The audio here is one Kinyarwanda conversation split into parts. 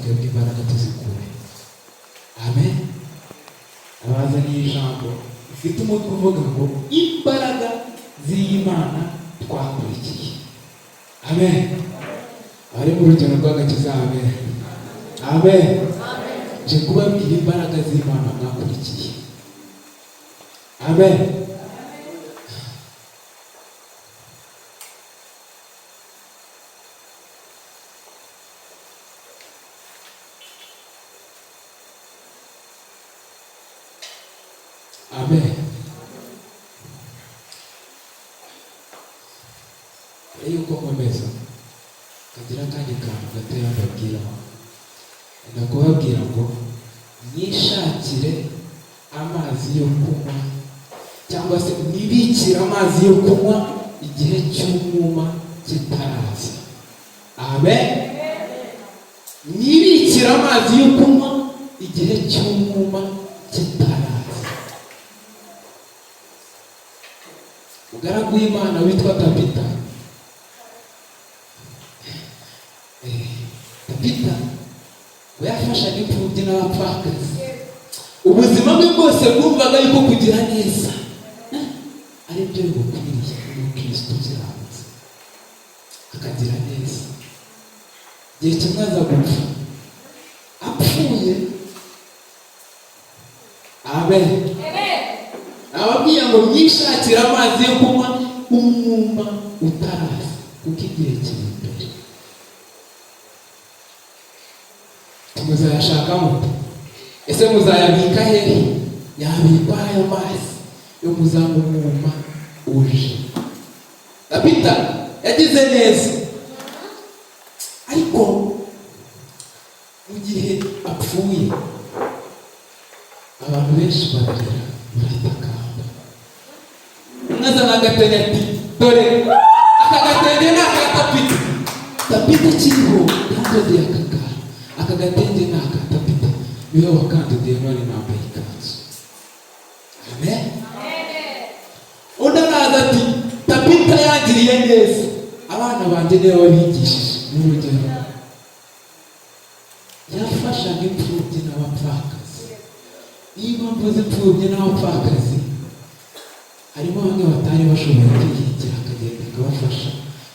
Twebwe imbaraga tuzikure. Amen. Abazaniye ijambo rifite umutwe uvuga ngo imbaraga z'Imana twakurikiye. Amen. Abari mu rugendo rw'agakiza, amen, amen. Nje kubabwira imbaraga z'Imana mwakurikiye. Amen. Amen. Mbere yuko nkomeza, kagira akandi kantu gatoya mbabwiraho. Ndenda kubabwira ngo mwishakire amazi yo kunywa, cyangwa se mwibikire amazi yo kunywa igihe cy'umwuma kitaraza. Amen. Mwibikire amazi yo kunywa igihe cy'umwuma kitaraza. Umugaragu w'Imana witwa Tabita, Tabita ngo yafashaga imfubyi n'abapfakazi. Ubuzima bwe bwose bwumvaga yuko kugira neza ari byo bimukwiriye nk'umukristo ukiranutse, akagira neza. Igihe kimwe aza gupfa. Apfuye, amen, ababwiye ngo mwishakire amazi yo kunywa umwuma utaraza, kuko igihe kiri imbere. Muzayashaka mute? Ese muzayabika hehe? Yabikwa ayo mazi yo muzaba umwuma uje. Tabita yagize neza, ariko mu gihe apfuye abantu benshi bararira, baratakamba. Umwe azana agatenge ati: "Dore aka gatenge ni aka Tabita. Tabita akiriho yandodeye aka kantu. Aka gatenge ni aka Tabita, niwe wakandodeye, none nambaye ikanzu." Amen. Undi araza ati: "Tabita yangiriye neza, abana banjye niwe wabigishije." Ni urugero. Yafashaga imfubyi n'abapfakazi. Niba mvuze imfubyi n'abapfakazi, harimo bamwe batari bashoboye kwihingira, akagenda akabafasha,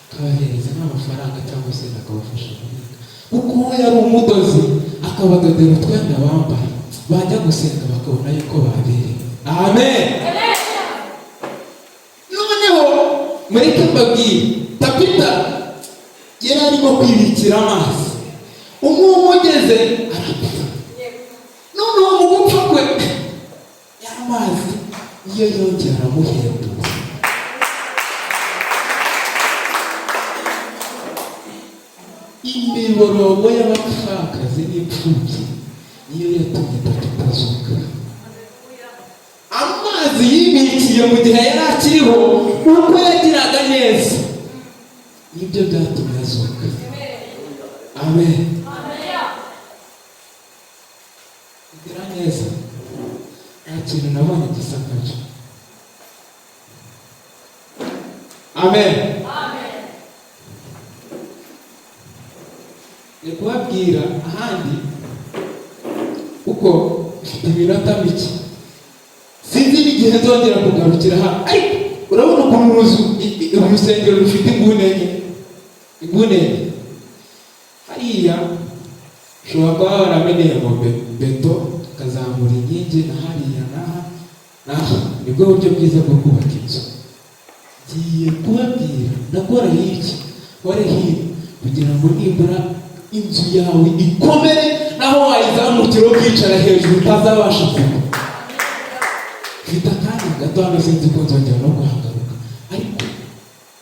akabahereza n'amafaranga cyangwa se akabafasha guhinga, kuko we yari umudozi, akabadodera utwenda bambara, bajya gusenga bakabona yuko baberewe. Amen. Noneho mureke mbabwire, Tabita yari arimo kwibikira amazi, umwuma ugeze arapfa. Noneho mu gupfa kwe, ya mazi niyo yongera aramuhembura. Imiborogo y'abapfakazi n'imfubyi niyo yatumye Tabita azuka. Amazi yibikiye mu gihe yari akiriho, uko yagiraga neza, nibyo byatumye azuka. Amen. Kugira neza nta kintu nabonye gisa nkacyo. Amen. Ni kubabwira ahandi kuko mfite iminota mike, sinzi n'igihe nzongera kugarukira hano. Ariko urabona ukuntu urusengero rufite inguni enye, inguni enye. Hariya ushobora kuba warameneye ngo beto, ukazamura inkingi na hariya n'aha n'aha. Nibwo buryo bwiza bwo kubaka inzu. Ngiye kubabwira, ndakora hirya, nkore hino, kugira ngo nibura inzu yawe ikomere, naho wayizamukira ukicara hejuru utazabasha kugwa. Mfite akanya gato hano, sinzi ko nzongera no kuhagaruka, ariko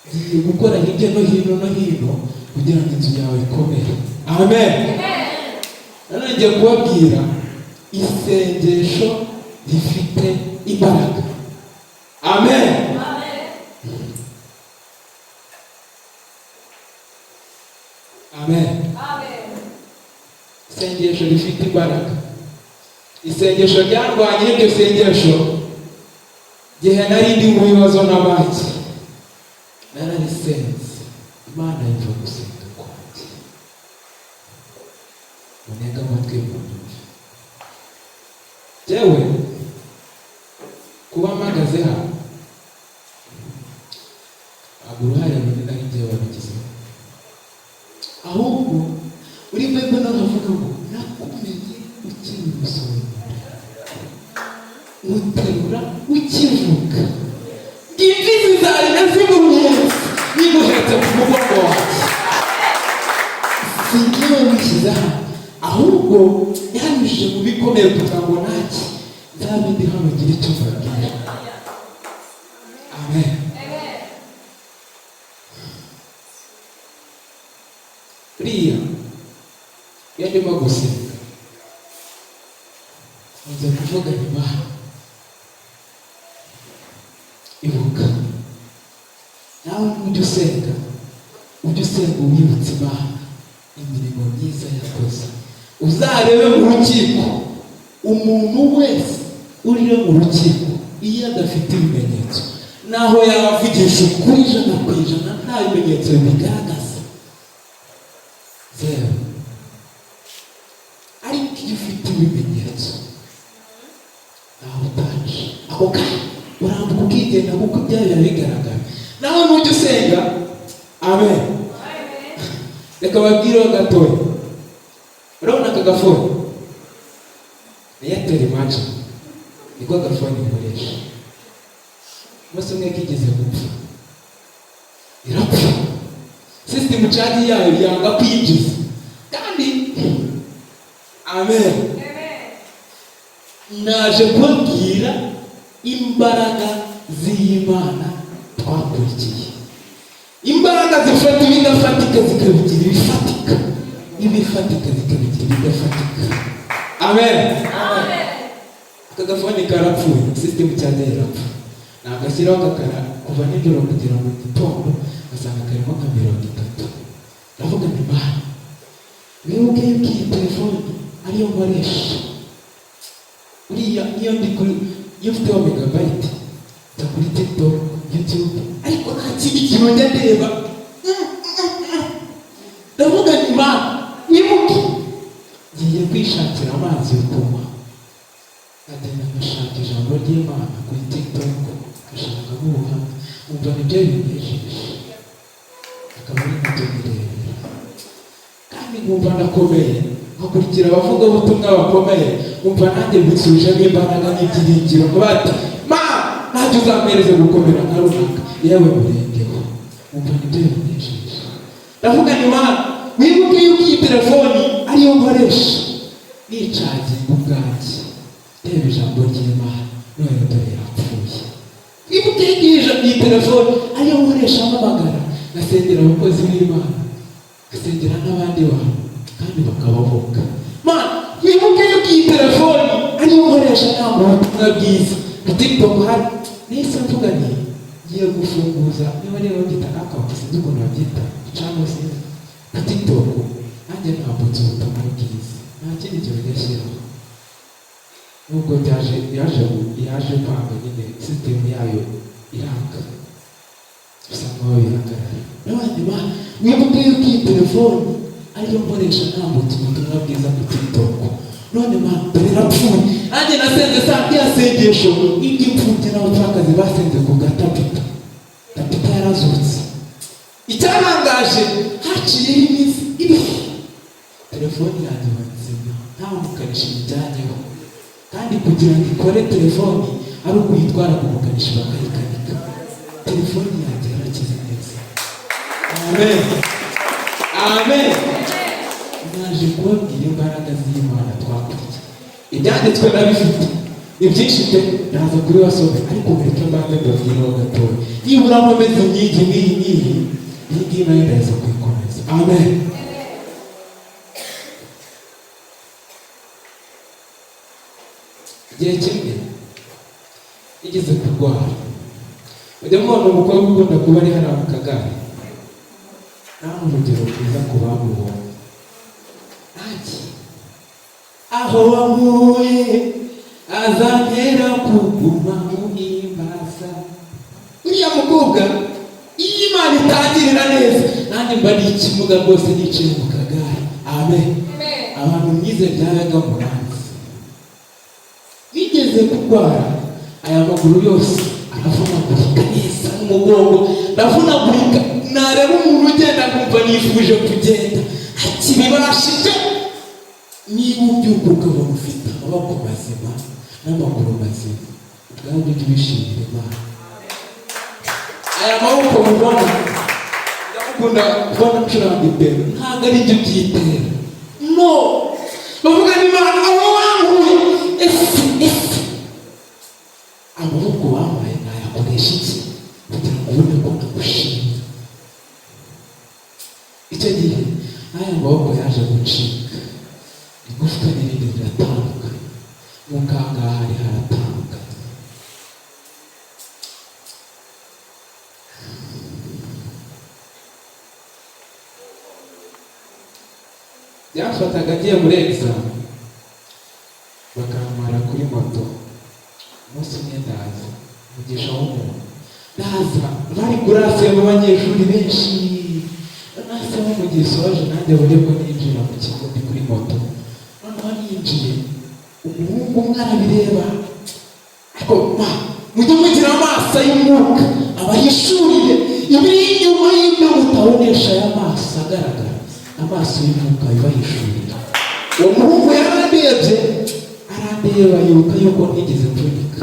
ngiye gukora hirya no hino no hino kugira ngo inzu yawe ikomere. Amen. Nanone ngiye kubabwira isengesho rifite imbaraga. Amen. Amen. Isengesho rifite imbaraga, isengesho ryarwanye iryo sengesho gihe nari ndi mu bibazo n'abaki, nararisenze, Imana yumva gusenga kwanjye. Munega amatwi munyumve. Jyewe kuba mpagaze hano, ntabwo uruhare runini ari njyewe wabigizeho, ahubwo uri Bible navuga ngo nakumenye ukiri umusoro, uterura ukivuka, imfizi zawe naziguhetse, niguhetse ku mugongo wanjye. Si njyewe wishyize hano, ahubwo yanyujije mu bikomeye kugira ngo nanjye nzabe ndi hano ngire icyo mbabwira. Amen. Buriya iyo ndimo gusenga, nkunze kuvuga nyuma: ibuka nawe nujya usenga, ujye usenga wibutse Imana imirimo myiza yakoze. Uzarebe mu rukiko, umuntu wese uri mu rukiko, iyo adafite ibimenyetso, naho yavugisha ukuri 100%, nta bimenyetso bibigaragaza, zero. Ariko iyo ufite ibimenyetso, ntaho utaca, ako kanya urambuka ukigenda, kuko ibyayo biba bigaragara. Nawe nujya usenga, amen. Reka babwireho gatoya. Urabona aka gafone ni Airtel Magic, niko gafone nkoresha. Umunsi umwe kigeze gupfa, irapfa, system charge yayo yanga kwinjiza. Kandi amen, naje kubabwira imbaraga z'Imana twakurikiye, imbaraga zifata ibidafatika zikabigira ibifatika, n'ibifatika zikabigira ibidafatika. Amen. Aka gafone karapfuye, system charge irapfa, nagashyiraho kakara kuva nijoro kugera mu gitondo, ngasanga karimo nka 30. Ndavuga nti: "Mana, wibuke yuko iyi telefone ariyo nkoresha." Uriya niyo ndi kuri, iyo mfiteho megabyte, njya kuri TikTok, YouTube, ariko nta kindi kintu njya ndeba. Ndavuga nti: "Mana, wibuke ngiye kwishakira amazi yo kunywa." Nkagenda ngashaka ijambo ry'Imana kuri TikTok, ngashakamo ubuhamya, nkumva nibyo binejeje, akaba ari nabyo nirebera, kandi nkumva ndakomeye. Nkakurikira abavugabutumwa bakomeye, nkumva nanjye bisubijemo imbaraga n'ibyiringiro, bati: "Ma, ntacyo uzampereze gukomera nka runaka, yewe murengeho." Nkumva nibyo binejeje. Ndavuga ni: "Mana, wibuke yuko iyi telefoni ariyo nkoresha nicaginga ubwanjye, reba ijambo ry'Imana, none dore yapfuye. Wibuke yuko iyi telefoni ariyo nkoresha mpamagara, ngasengera abakozi b'Imana, ngasengera n'abandi bantu, kandi bakabavuga. Mana, wibuke yuko iyi telefoni ariyo nkoresha ntabwo ubutumwa bwiza ku TikTok." Hari nahise mvuga nti ngiye gufunguza, niba rero babyita account, sinzi ukuntu babyita, cyangwa sinzi, ku TikTok nanjye ntambutse ubutumwa bwiza, nta kindi kintu njya. Nubwo byaje yaje kwanga nyine, system yayo iranga, bisa nkaho bihagarara. N'abandi ba wibuke yuko iyi telefoni ariyo nkoresha ntambutse ubutumwa bwiza ku TikTok, none man, dore irapfuye. Nanjye nasenze saa rya sengesho nk'iry'imfubyi n'abapfakazi basenze ku bwa Tabita. Tabita yarazutse. Icyarangaje, haciyeho iminsi 2, telefoni yanjye nzima, nta mukanishi ijyanyeho. Kandi kugira ngo ikore telefoni ari ukuyitwara ku mukanishi bakayikanika. Telefoni yanjye yarakize neza. Amen, amen. Naje kubabwira imbaraga z'Imana twakurikiye. Ibyanditswe ndabifite, ni byinshi pe, ndaza kuri wasome, ariko mureke mbanze mbabwireho gatoya, nibura nkomeze inkingi n'iyi n'iyi, iyi ngiyi nayo ndaza kuyikomeza. Amen. Igihe kimwe nigeze kurwara. Mujya mubona umukobwa ukunda kuba ari hariya mu kagare, nawe urugero rwiza ku bamubonye. Ati aho wankuye azantera kuguma muhimbaza. Uriya mukobwa, iyo Imana itangirira neza, nanjye mba ni ikimuga rwose, nicaye mu kagare. Amen. Abantu Nize byabaga muranzi, nigeze kurwara aya maguru yose aravunagurika neza, n'umugongo ndavunagurika. Nareba umuntu ugenda nkumva nifuje kugenda, akibibashije. Niba ubyuka ukabona ufite amaboko mazima n'amaguru mazima, ubwabyo ujye ubishimira Imana. Aya maboko mubona, ndamukunda kubona ncuranga ipero, ntabwo ari ibyo byitera. No bavuga n'Imana aho wankuye. Ese amaboko wampaye nayakoresha iki kugira ngo ubone ko nagushimye? Icyo gihe n'aya maboko yaje gucika, igufwa n'irindi riratandukanye, nk'uko aha ngaha hari haratandukanye. Byamfataga agiye muri examen, bakampara kuri moto. Umunsi umwe ndaza, umugisha w'umuntu, ndaza bari kurasiyemo abanyeshuri benshi, nasemo mu gihe soje nanjye buryo bwo ninjira mu kigo ndi kuri moto. Noneho ninjiye, umuhungu umwe arabireba. Ariko ma mujye mugira amaso y'umwuka abahishurire ibiri inyuma y'ibyo mutabonesha aya maso agaragara, amaso y'umwuka abibahishurira. Uwo muhungu yarandebye, arandeba, yibuka yuko ntigeze mvunika,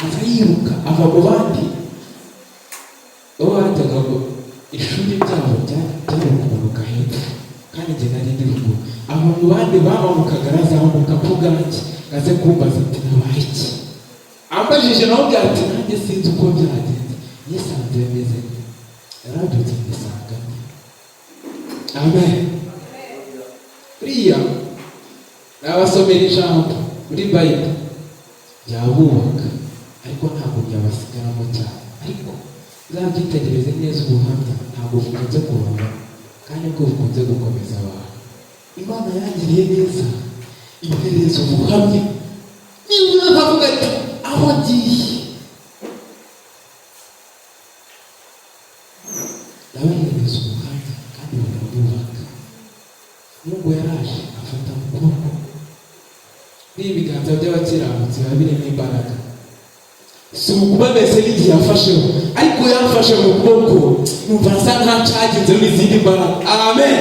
aza yiruka ava mu bandi bo bajyaga ngo ishuri ryabo byari ukumanuka hepfo, kandi njye nari ndi ruguru. Ava mu bandi bamanukaga, arazamuka ku bwanjye, aze kumbaza ati: "Nabaye iki?" Ambajije nawe ubwira ati: "Nanjye sinzi uko byagenze, nisanze meze nte." Yarabyutse nisanga nte. Amen. Buriya nabasomera ijambo muri Bible byabubaka, ariko ntabwo byabasigaramo cyane. Ariko uzabyitegereze neza, ubuhamya ntabwo bukunze kubava kandi bwo bukunze gukomeza abantu. Imana yangiriye neza impereza ubuhamya, nibura nkavuga ati: "Aho ngiye ndabahereza ubuhamya," kandi burabwubaka. Mungu yaraje afata mu kuboko, n'ibiganza by'abakiranutsi biba birimo imbaraga. Si ukuba mbese n'igihe yafasheho, ariko yamfashe mu kuboko numva asa nk'acaginzeho n'izindi mbaraga. Amen.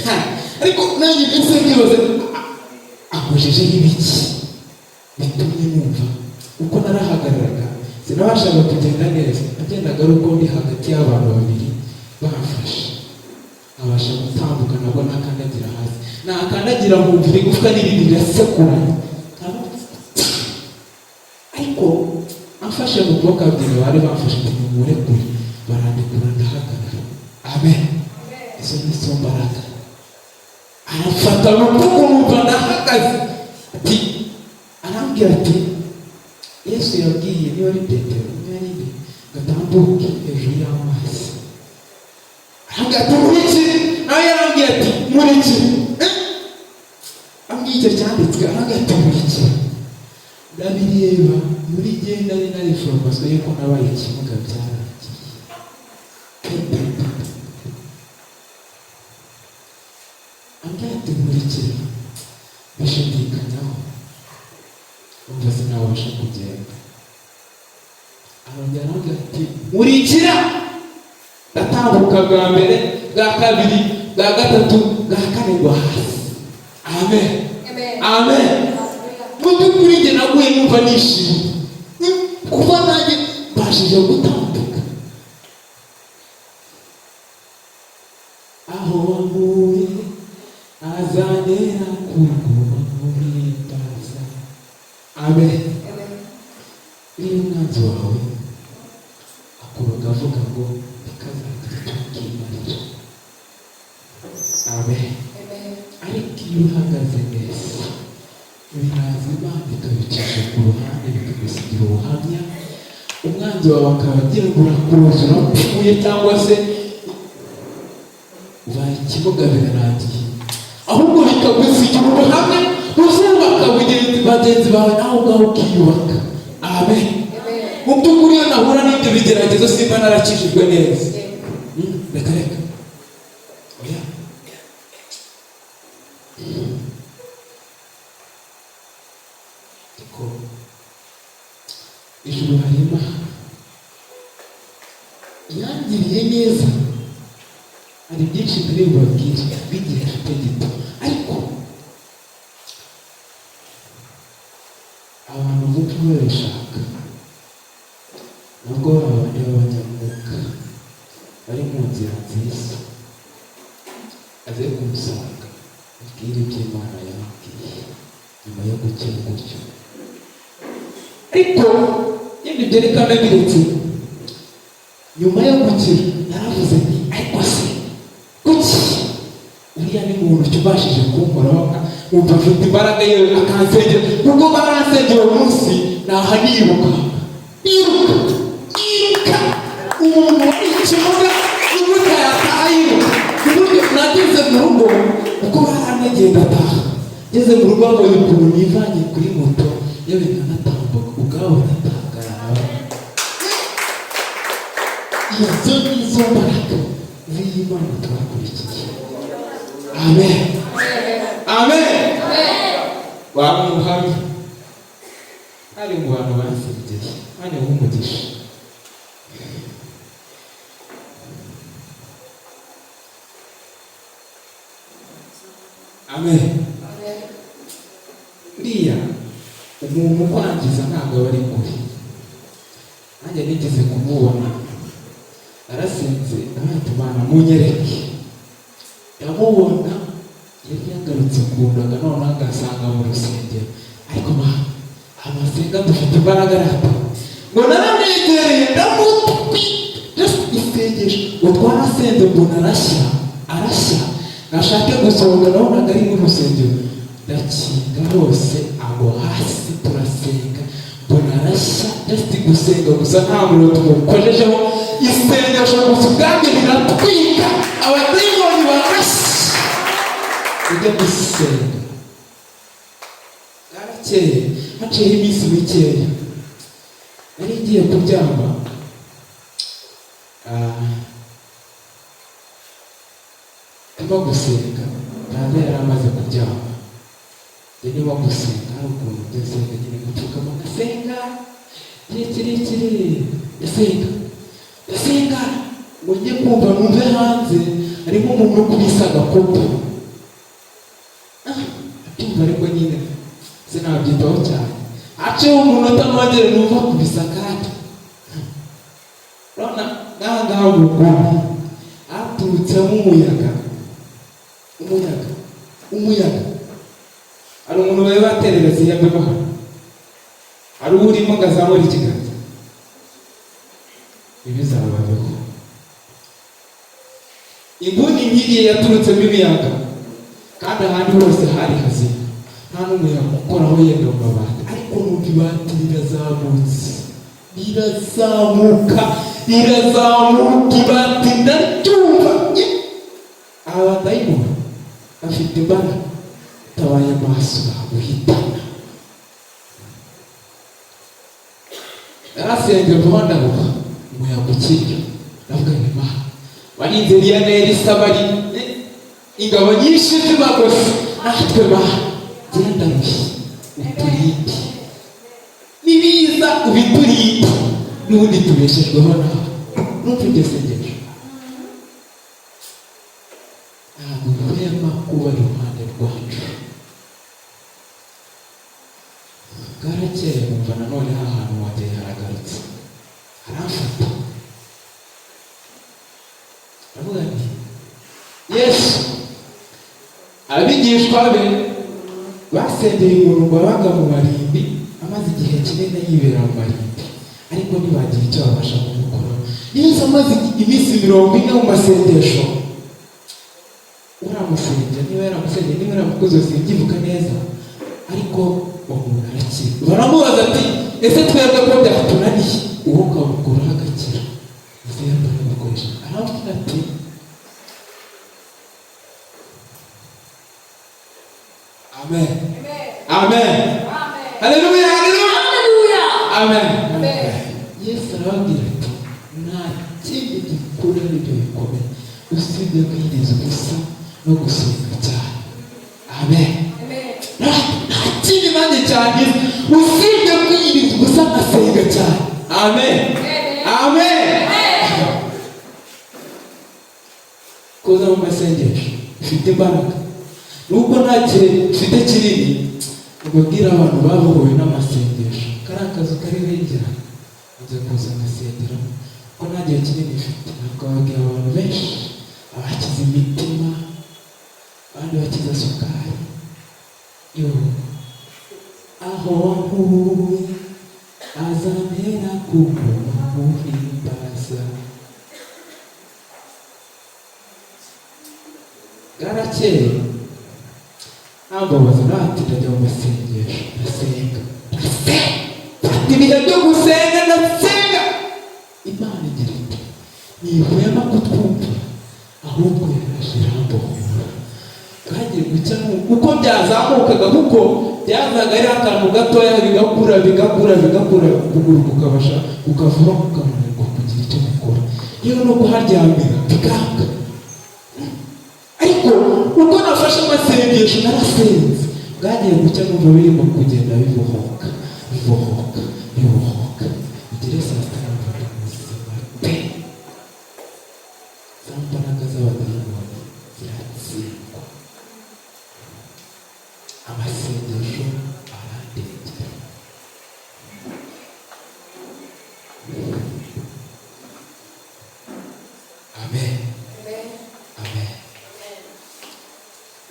Ha, ariko nanjye mbese nkibaza akojejeho ibiki bitumye numva uko narahagararaga. Sinabashaga kugenda neza, nagendaga ari uko ndi hagati y'abantu babiri bamfashe, abasha gutambuka. Nabwo nakandagira hasi, nakandagira nkumva igufwa n'irindi rirasekuranye. Ariko amfashe mu kuboko, ababyeyi bari bamfashe ati: "Nimurekure." Barandekura, ndahagarara. Amen. Izo ni zo mbaraga. Aramfata mu kuboko numva ndahagaze. Ati, arambwira ati: "Yesu yabwiye," niba ari Petero, niba ari nde, ngo atambuke hejuru y'amazi. Arambwira ati: "Nkurikire." Nawe yarambwiye ati: "Nkurikire." Eh? Ambwiye icyo cyanditswe, arambwira ati: "Nkurikire." Ndabireba, muri jye nari nari formation yuko nabaye ikimuga, byarangiye. Pe, pe, pe, pe. Ambwira ati: "Nkurikira." Bishidikanyaho, umva sinabasha kugenda. Arongera arambwira ati: "Nkurikira." Ndatambuka bwa mbere, bwa kabiri, bwa gatatu, bwa kane, ngwa hasi. Amen. Amen. Mu by'ukuri njye naguye numva nishimye kuba nanjye mbashije gutambuka. Aho wankuye azanera kuguma muhimbaza. Amen. Iyo umwanzi wawe akuroga avuga ngo ntikazagira icyo kimarira, amen, ariko iyo uhagaze neza, biraza Imana ikabicisha ku ruhande, bikagusigira ubuhamya. Umwanzi wawe akaba agira ngo urakuruza, urapfuye, cyangwa se ubaye ikimuga, birarangiye, ahubwo bikagusigira ubuhamya buzubaka bagenzi bawe, nawe ubwawe ukiyubaka. Amen. Mu by'ukuri iyo nahura n'ibyo bigeragezo simba narakijijwe neza. Reka reka, oya. Ariko ijuru hari Imana yangiriye neza. Hari byinshi ntari bubabwire bw'igihe mfite gito, ariko abantu gupfa babishaka, nubwo babandi b'abanyamwuka bari mu nzira nziza, aze kumusanga abwire ibyo Imana yamubwiye nyuma yo gukira gutyo. Ariko yenda ibyo reka mbiretse. Nyuma yo gukira naravuze nti: "Ariko se kuki uriya ni muntu ubashije kunkoraho, nkumva afite imbaraga yewe akansengera?" Kuko baransengera uwo munsi, naha niruka niruka niruka. Umuntu wari ikimuga n'uburyo yataha yiruka, uburyo nageze mu rugo, kuko baranegeye ndataha. Ngeze mu rugo babonye ukuntu nivanye kuri moto, yewe nkanatambuka, ubwabo baratangara. Izo ni zo mbaraga z'Imana twakurikiye. Amen, amen. Wamuhamya ari mu bantu bansengeye, Imana ibahe umugisha. Amen. Buriya umuntu ukwangiza ntabwo aba ari kure. Nanjye nigeze kumubona, narasenze, ndabaye: "Imana, munyereke." Ndamubona, yari yagarutse kundaga, noneho agasanga mu rusengero. Ariko ma ahantu hasenga dufite imbaraga rata. Ngo naramwegereye, ndamutwika, just isengesho. Ngo twarasenze, mbona arashya, arashya, nashake gusohoka, nabonaga ari mu rusengero, ndakinga hose aho hasi, turasenga, mbona arashya. Just gusenga gusa, nta muriro tumukojejeho, isengesho gusa ubwabyo riratwika, abadayimoni barashya. Ujya gusenga bwarakeye, haciyeho iminsi mikeya, nari ngiye kuryama, ndimo gusenga, dada yari amaze kuryama. Njye ndimo gusenga, hari ukuntu njya nsenga nyine, ngapfukama ngasenga igihe kirekire. Ndasenga, ndasenga, ngo njye kumva numve hanze harimo umuntu ukubise agakopo. Abyumva, ariko nyine sinabyitaho cyane. Haciyeho umunota, nongere numva akubise akandi. Urabona nk'aha ngaha mu nguni haturutsemo umuyaga, umuyaga, umuyaga. Hari umuntu bari baterereza ihembe mo hano? Hari urimo ngo azamure ikiganza? Ntibizababeho. Inguni nk'iriya yaturutsemo imiyaga, kandi ahandi hose hari hazima, nta n'umuyaga ukoraho yenda mu mabati, ariko numva ibati rirazamutse, rirazamuka, rirazamuka, ibati ndaryumva. Aba badayimoni bafite imbaraga, utabaye amaso baguhitana. Narasengera vuba, ndaruha, umuyaga ukirya. Ndavuga nti: "Mana, warinze Eliya na Elisa bari ingabo nyinshi zibagose, natwe Mana genda rushye uturinde, nibiza ubiturinde, n'ubundi tubeshejweho nawe." Numva iryo sengesho, ntabwo bihwema kuba iruhande rwacu. Bwarakeye, numva nanone ha hantu hongeye haragarutse, haramfata. Ndavuga nti: "Yesu, abigishwa be basengeye umuntu ngo wabaga mu marimbi, amaze igihe kinini yibera mu marimbi, ariko ntibagira icyo babasha kumukoraho. Yesu amaze iminsi 40 mu masengesho, uramusengera, niba yaramusengeye, niba yaramukoze, simbyibuka neza, ariko uwo muntu arakira." Baramubaza ati: "Ese twebwe ko byatunaniye, uwo ukawukuraho agakira, ese yambara gukoresha?" Aravuga ati: "Amen, amen, haleluya, haleluya, amen." Yesu arababwira ati: "Nta kindi gikura ibyo bikomeye usibye kwiriza ubusa no gusenga cyane." Amen. Amen. Nta kindi nanjye cyangiza usibye kwiyiriza ubusa nkasenga cyane. Amen, amen. Kuza mu masengesho bifite imbaraga, nubwo nta gihe mfite kinini. Ubabwira abantu babohowe n'amasengesho, kariya kazu kari hirya nze kuza nkasengeramo, ko nta gihe kinini mfite. Ntabwo babwira abantu benshi, abakiza imitima, abandi bakiza sukari. Yo, aho wankuye azamera kuguma muhimbaza. Bwarakeye, ntambabaza nati, ndajya mu masengesho, ndasenga, ndasenga, mfata ibihe byo gusenga, ndasenga. Imana igira iti: "Ntihwema kutwumvira, ahubwo yaraje irambohora." Bwagiye gucya, uko byazamukaga, kuko byazaga ari akantu gatoya, bigakura, bigakura, bigakura, ukuguru kukabasha kukavaho, kukananirwa kugira icyo gukora, yewe no kuharyamira bikanga. Ariko uko nafashe amasengesho, narasenze, bwagiye gucya numva birimo kugenda bibohoka, bibohoka, bibohoka, bigere saa sita numva ndi muzima pe. Za mbaraga z'abadayimoni ziratsindwa. Amasengesho arandengera. Amen, amen.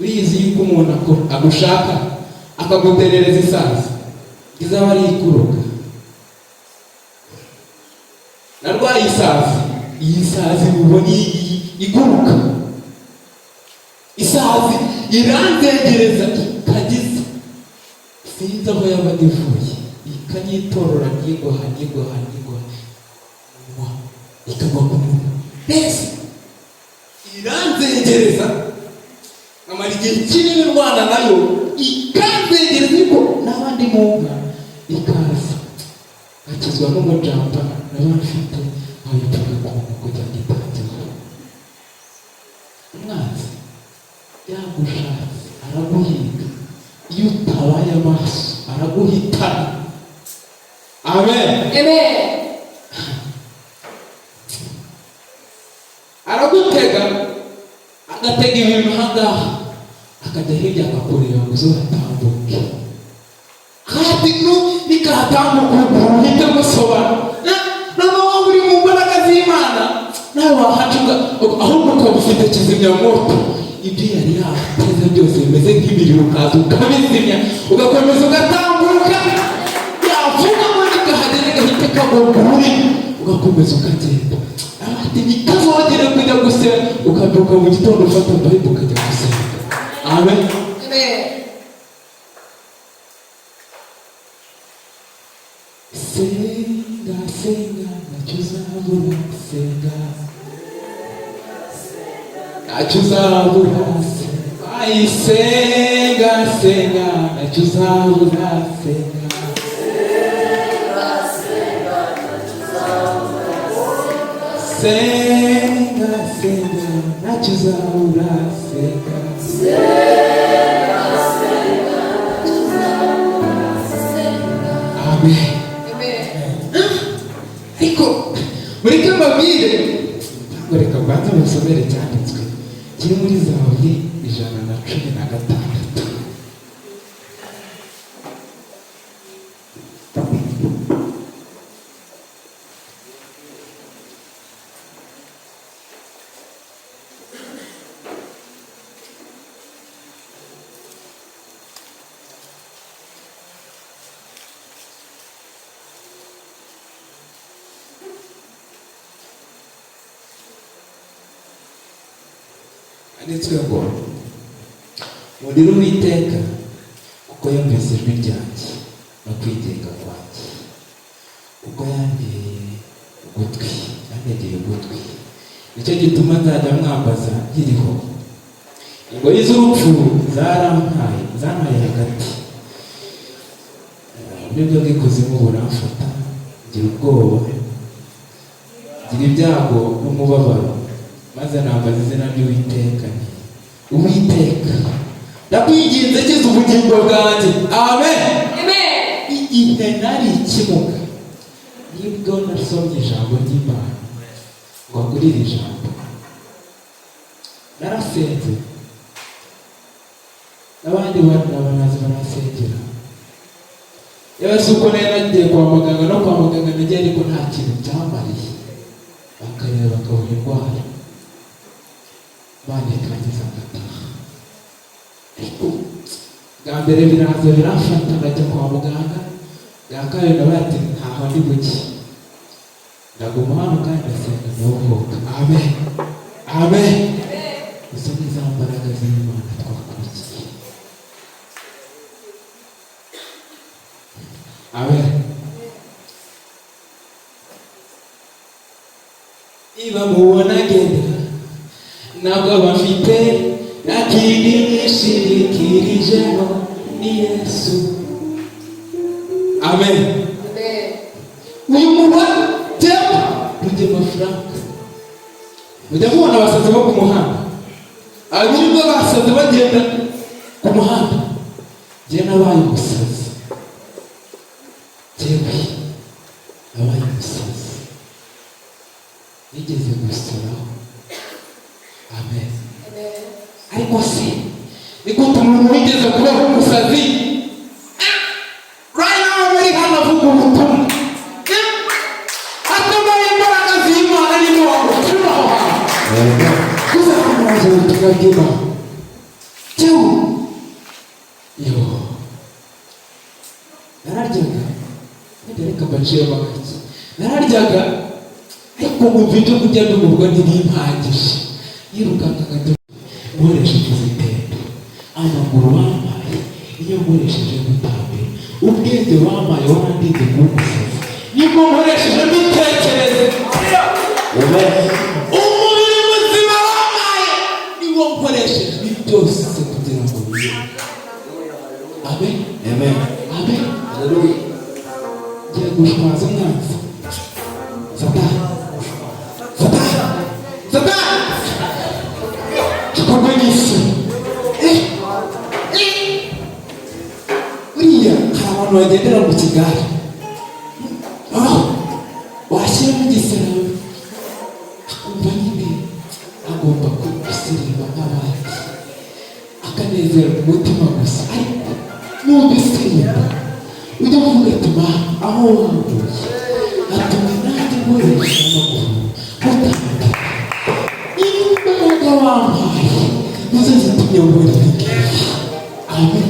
Urizi yuko umuntu agushaka akaguterereza isazi, izaba ari ikuroga. Narwaye isazi, iyi sazi mubona iyi iguruka, isazi iranzengereza ikagiza, sinzi aho yabaga ivuye, ikanyitorora, nyigoha, nyigoha, nyigoha, umunwa, ikagwa ku munwa mbese iranzengereza. Nkamara igihe kinini ndwana nayo, ikanzengereza, ariko n'abandi mu nka ikaza, nkakizwa n'umujampa naba mfite, nkabipfuka ku munwa kugira ngo itangeho. Umwanzi yagushatse araguhiga, iyo utabaye amaso araguhitana. Amen. Amen. Aragutega, agatega ibintu ahangaha, akajya hirya akakureba ngo uzatambuke, kandi nikahatambuka uhite gusobanura. Noneho waba uri mu mbaraga z'Imana, nawe wahacuka, ahubwo ukaba ufite kizimyamwoto, ibyo yari yateze byose bimeze nk'imiriro, ukaza ukabizimya, ugakomeza ugatambuka. Yavuga ngo nikahagera gahita kagomba ururimi, ugakomeza ukagenda. Ati ntitazongere kujya gusenga, ukabyuka mu gitondo ufata Bible ukajya gusenga. Amen. Amen. Senga, senga, ntacyo uzabura. Senga, ntacyo uzabura. Ayi, senga, senga, ntacyo uzabura. Senga, senga, senga, ntacyo uzabura. Senga. Amen. Amen. Ariko mureke mbabwire, cyangwa reka mbanze musomere icyanditswe kiri muri Zaburi 116. Handitswe ngo: "Murire Uwiteka kuko yumvise ijwi ryanjye no kwinginga kwanjye, kuko yanteye ugutwi, yantegeye ugutwi. Nicyo gituma nzajya mwambaza nkiriho. Ingoyi z'urupfu zarantaye, zantaye hagati, uburyo bw'ikuzimu buramfata. Ngira ubwoba, ngira ibyago n'umubabaro, maze nambaza izina ry'Uwiteka nti: Uwiteka, Ndakwinginze, kiza ubugingo bwanjye. Amen. Amen. Igihe nari ikimuga, nibwo nasomye ijambo ry'Imana ngo agurire ijambo. Narasenze, n'abandi bantu baraza barasengera. Yewe, si uko nari nagiye kwa muganga, no kwa muganga nagiye, ariko nta kintu byamariye. Bakareba bakabona indwara, Imana ikangiza ngataha. Ariko bwa mbere biraza biramfata, ndajya kwa muganga. Bwa kabiri ndabaye ati: "Ntaho ndi buke, ndaguma hano kandi ndasenga, ndabohoka." Amen, amen. Izo ni za mbaraga z'Imana twakurikiye. Amen. Niba mubona ngenda, ntabwo bafite nta kindi nishingikirijeho, ni Yesu. Amen. Amen. Uyu mubona temba Rugema Frank, mujya mubona abasazi bo ku muhanda, abirirwa basaze bagenda ku muhanda. Njye nabaye umusazi, njyewe nabaye umusazi, nigeze gusaraho. Amen. Amen. Ariko se ni gute umuntu wigeze kubaho umusazi right now muri hano avuga ubutumwa atabaye imbaraga z'Imana niba wagukura aho hantu kuzamubaza ubutumwa bw'Imana? Jyewe yo nararyaga, wenda reka mbaciyemo gake. Nararyaga, ariko nkumva ibyo kurya ndumva ntibimpagije. Yirukankaga njya nkoresheje izi amaguru wampaye, iyo nkoresheje gutambira. Ubwenge wampaye warandinze kuba umusazi, nibwo nkoresheje mbitekereze. Umubiri muzima wampaye, niwo nkoresheje ibi byose kugira ngo bibe. Amen. Amen. Amen. Hallelujah. Ngiye gushwaza umwanzi Satani. Satani, Satani, gikorwa n'isi. Eh, eh. Buriya hari abantu bagendera mu kigare, aho washyiramo igisaraba akumva nyine agomba gusirimba nk'abandi, akanezerwa umutima gusa. Ariko numva isirimba, ujya uvuga ati: "Ma, aho wambuye atuma nanjye nkoresha amaguru gutambika. Imbaraga wampaye nizo zitumye nkora ibi ngibi." Amen.